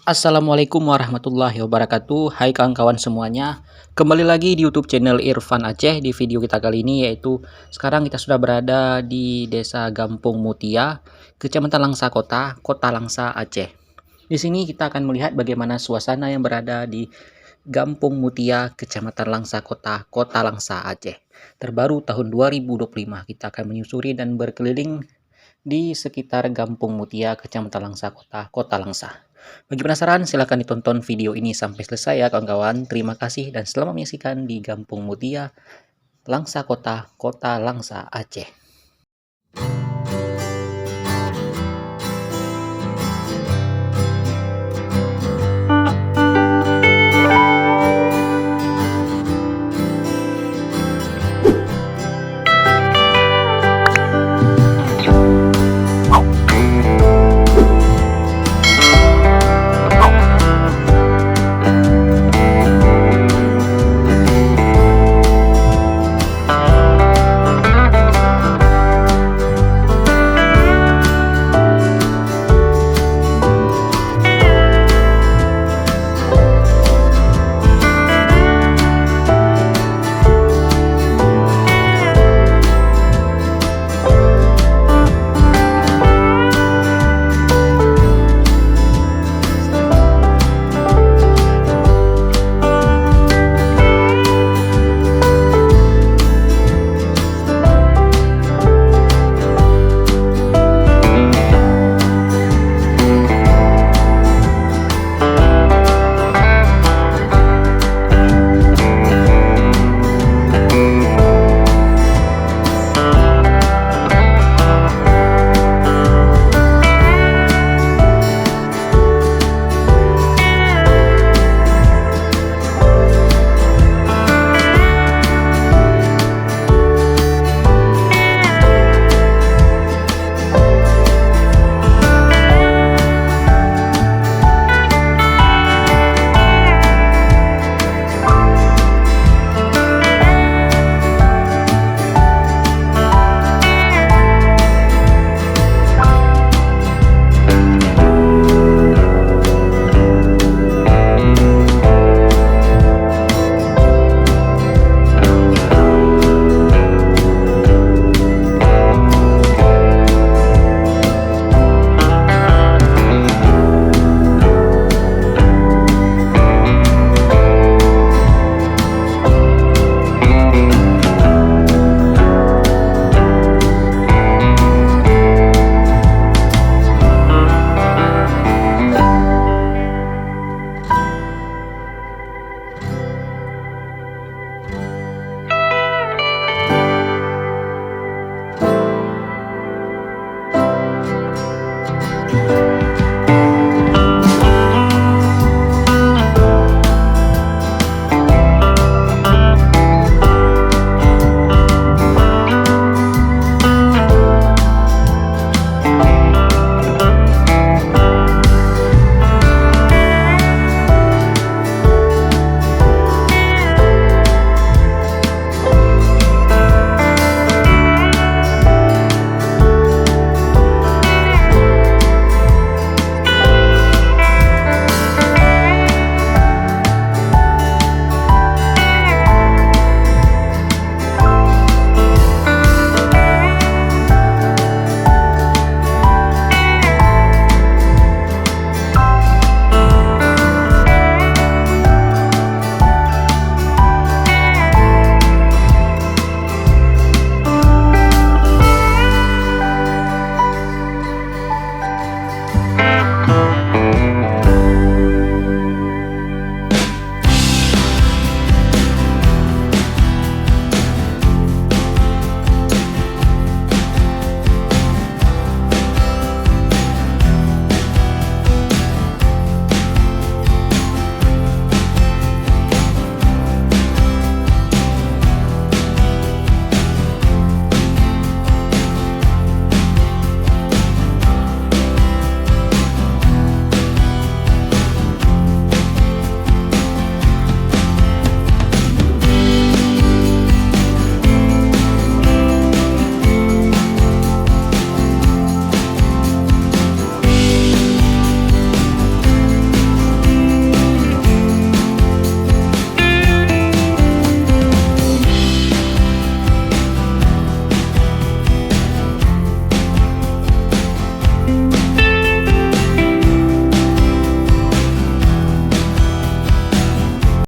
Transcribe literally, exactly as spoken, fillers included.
Assalamualaikum warahmatullahi wabarakatuh. Hai kawan-kawan semuanya. Kembali lagi di YouTube channel Irfan Aceh. Di video kita kali ini yaitu sekarang kita sudah berada di Desa Gampong Mutia, Kecamatan Langsa Kota, Kota Langsa, Aceh. Di sini kita akan melihat bagaimana suasana yang berada di Gampong Mutia, Kecamatan Langsa Kota, Kota Langsa, Aceh. Terbaru tahun dua ribu dua puluh lima, kita akan menyusuri dan berkeliling di sekitar Gampong Mutia, Kecamatan Langsa Kota, Kota Langsa. Bagi penasaran, silahkan ditonton video ini sampai selesai ya kawan-kawan. Terima kasih dan selamat menyaksikan di Gampong Mutia, Langsa Kota, Kota Langsa, Aceh.